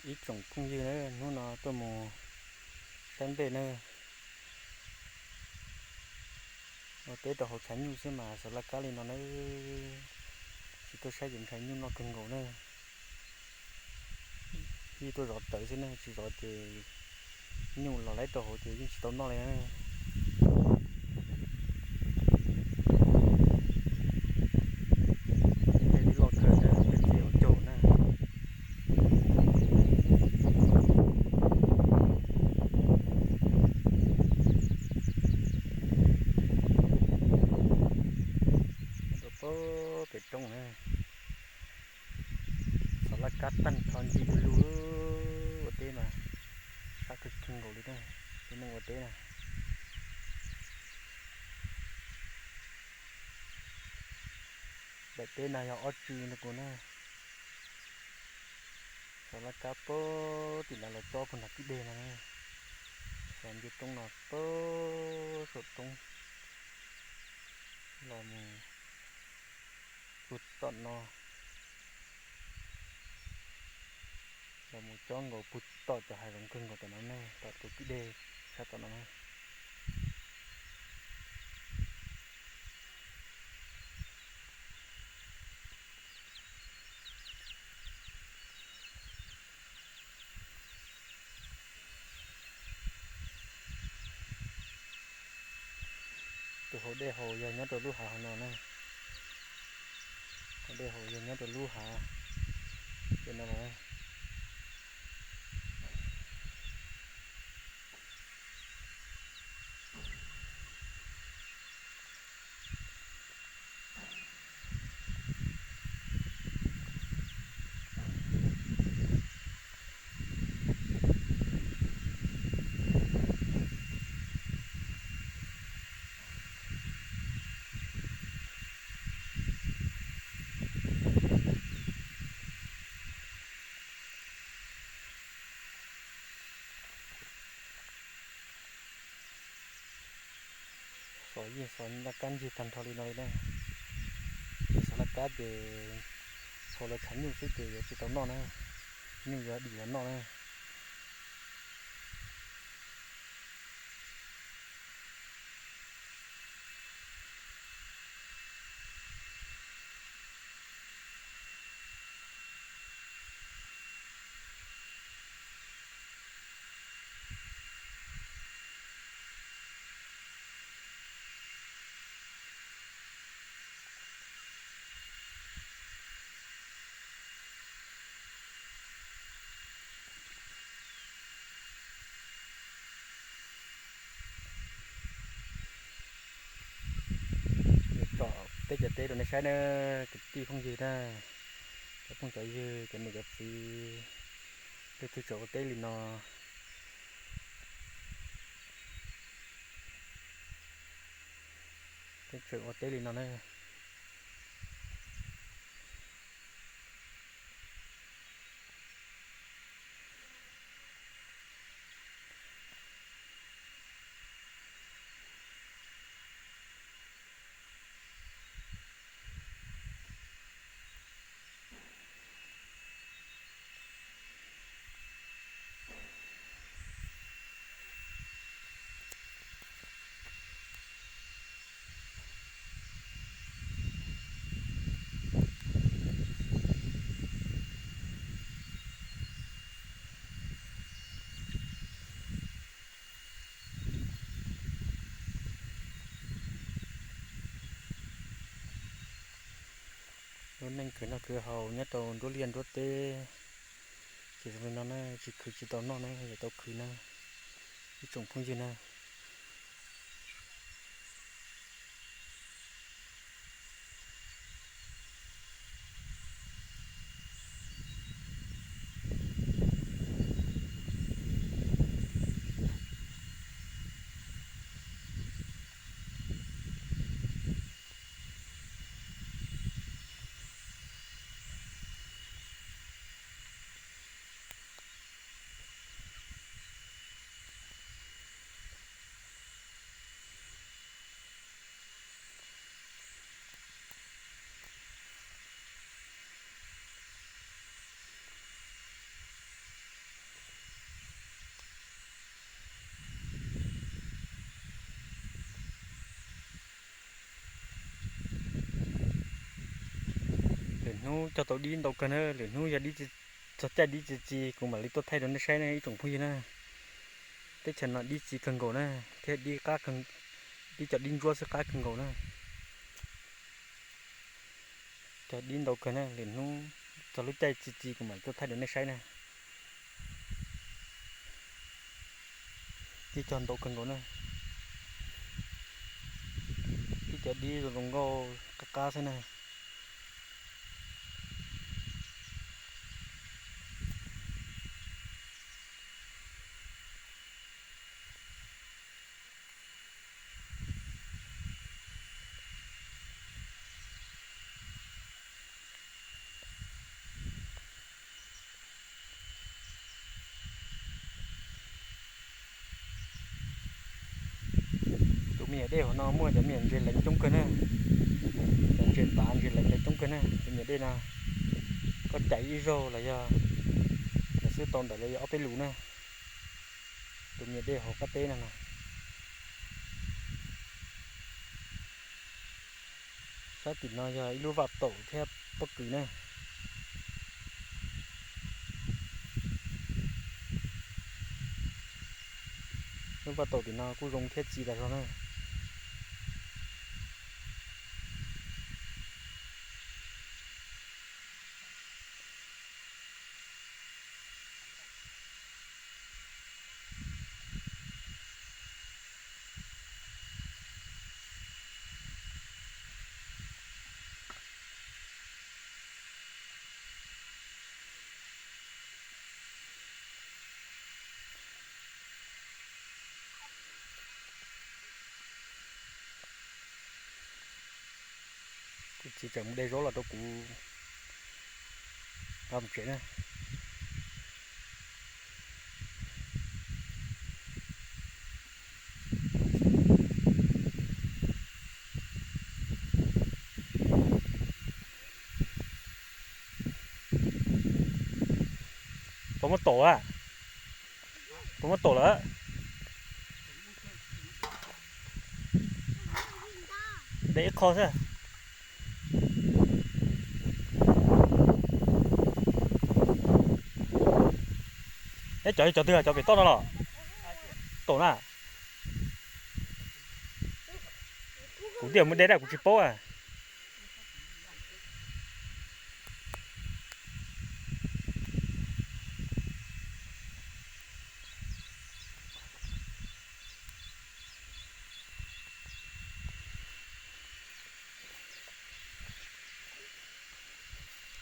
Ib tsoom phooj ywg na, hnub no tuaj mus saib nplej na, ua teb rau hauv tshav nyuj xwb mas xov laj kab li no na, tsis tuaj saib ces ntshai nyuj noj kawg nkaus na. Yeej tuaj zov rawv xwb na, tsis zov ces nyuj los laib rau hauv ces yeej tsis tau noj li na. Tej tib loj kawg na, tej txiv hauv caug na. Rau pem roob na, xov laj kab tag nrho ncig du lug ua teb mas sab kawg kawg nkaus li na, tus neeg ua teb na. Daim teb no yog ob tsw no kuv na. Xov laj kab puag tim no los tsob puag nram kwj deg no na. Xov nce roob no puag saum roob los mus puag tom no, los mus tsob nkaus puag tom cov hav zoov kawg nkaus tom no na, tom tus kwj deg sab tom no na. Tus hauv dej haus yog nyob rau lub hav hauv no na. Hauv dej haus yog nyob rau lub hav pem no los. Xov yeej xov laj kab ncig tag nrho li no li na. Ces xov laj kab ces haus los tshav nyuj xwb ces yuav tsis tau noj na, nyuj yuav dim los noj na. Yuav tsom teb cov teb rau nej saib na, kwv tij phooj ywg na, cov phooj cov ywg, cov niam cov txiv, leej twg tseem ua teb li no, leej tseem ua teb li no na. Lub neej khwv noj khwv haus nyob rau nruab liaj nruab teb ces zoo li no na, tsis khwv tsis tau noj na, yuav tau khwv na, ib tsoom phooj ywg na. Hnub cog tau dib ntau kawg na, lwm hnub yog dib txog caij dib txi txiv kuv mam li tuaj thaij rau nej saib na ib tsoom phooj ywg na. Teb chaws no dib txiv kawg nkaus na, thiab dib qab, dib cov dib ntsuab xwb qab kawg nkaus na. Cog dib ntau kawg na, lwm hnub txog lub caij txi txiv kuv mam li tuaj thaij rau nej saib na. Dib cog ntau kawg nkaus na. Dib cov dib zoo zoo nkauj qab qab xwb na. Tus me nyuam dej hauv no muaj cov me nyuam ntses leev coob kawg na. Cov ntses tav ntses leev coob kawg na. Tus me nyuam dej no koj cais ib zaug los yog xwb tau ntawm li ob peb lus na. Tus me nyuam dej hauv qab teb no na. Sab tim no yog ib lub vaj taum thiab pob kws na. Lub vaj taum tim no kuj zoo thiab txi tas zog na. Kuv txiv tseem mus de zaub los rau kuv nqa mus tsev na. Puas muaj taum a? Puas muaj taum lawm? De ib qho xwb. Neb cov cov twg, cov pem toj no los? Taum na. Kuv tias mus de dab kuv tsis paub a.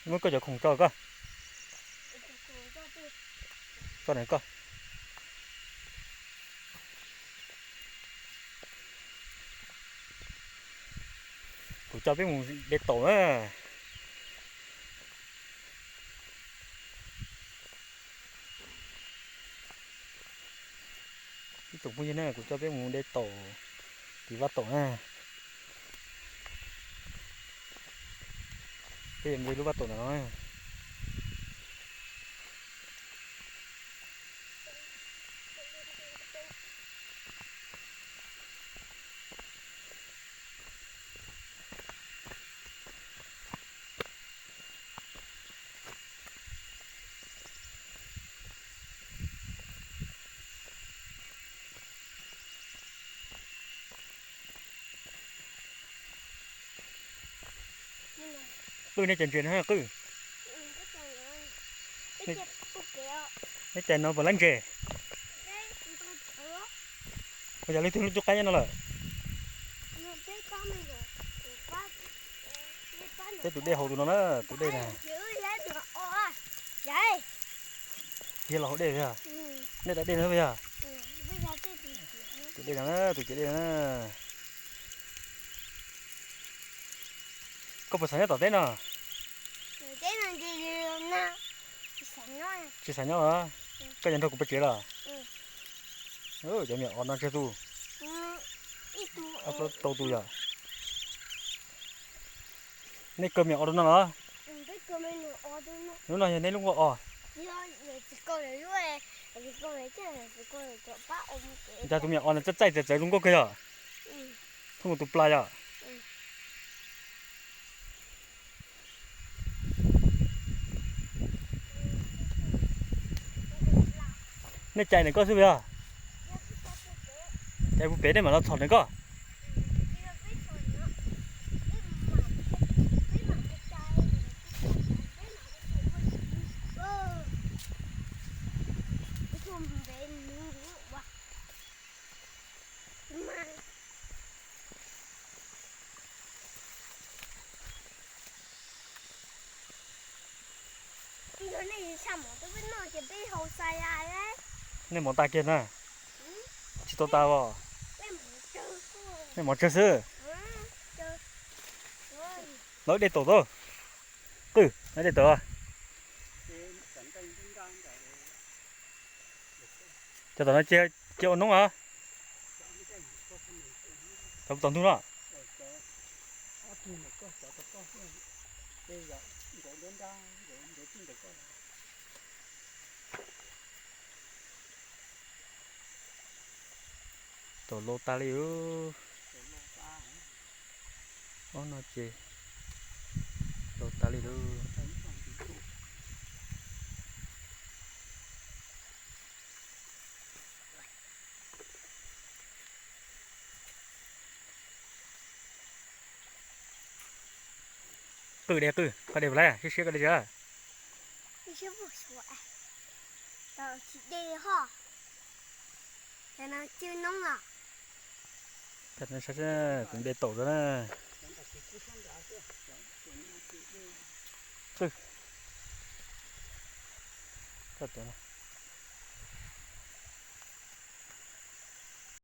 Muab koj cov khoom tso koj. Tso na koj. Kuv coj peb mus de taum na. Ib tsoom phooj ywg na, kuv coj peb mus de taum tim vaj taum na. Peb yuav mus de lub vaj taum ntawm no na. Qwj, nej cov ntses no qwj. Nej cais no puas laib ntses? Ua cas leej twg lub cub qaib nyob no lawm? Peb tus dej hauv tus no na, tus dej na. Kiag los hauv dej yog. Nej daim dej no yog. Tus dej no, tus ciav dej no. Koj puas xav nyob tom teb no? Tsis xav nyob los? Koj yuav nrog kuv pais tsev los? Cov me nyuam os no tsawg tus? Ob plaub rau tus yom. Nej kaw me nyuam os rau no los? Lub no yog nej lub nkuaj os. Cas tus me nyuam os no txaij txaij txawv txawv zoo nkauj kawg yom? Thooj tus plas yom? Nej cais ntawm koj xwb yog? Cais puag pem nej mam los txhom ntawm koj. Nej mov tas kiag na. Tsis tau tas os. Nej mov tsawg xwb. Lawv dej taum tau. Qwj, lawv dej taum. Cov tom no cia ua noob os. Cov tom ntug no. Taum lau tas li. Ob no ces lau tas li lauj. Qwj de qwj, koj de puas laiv, siab siab koj de tsa. Kuv de taum rau na. Qwj.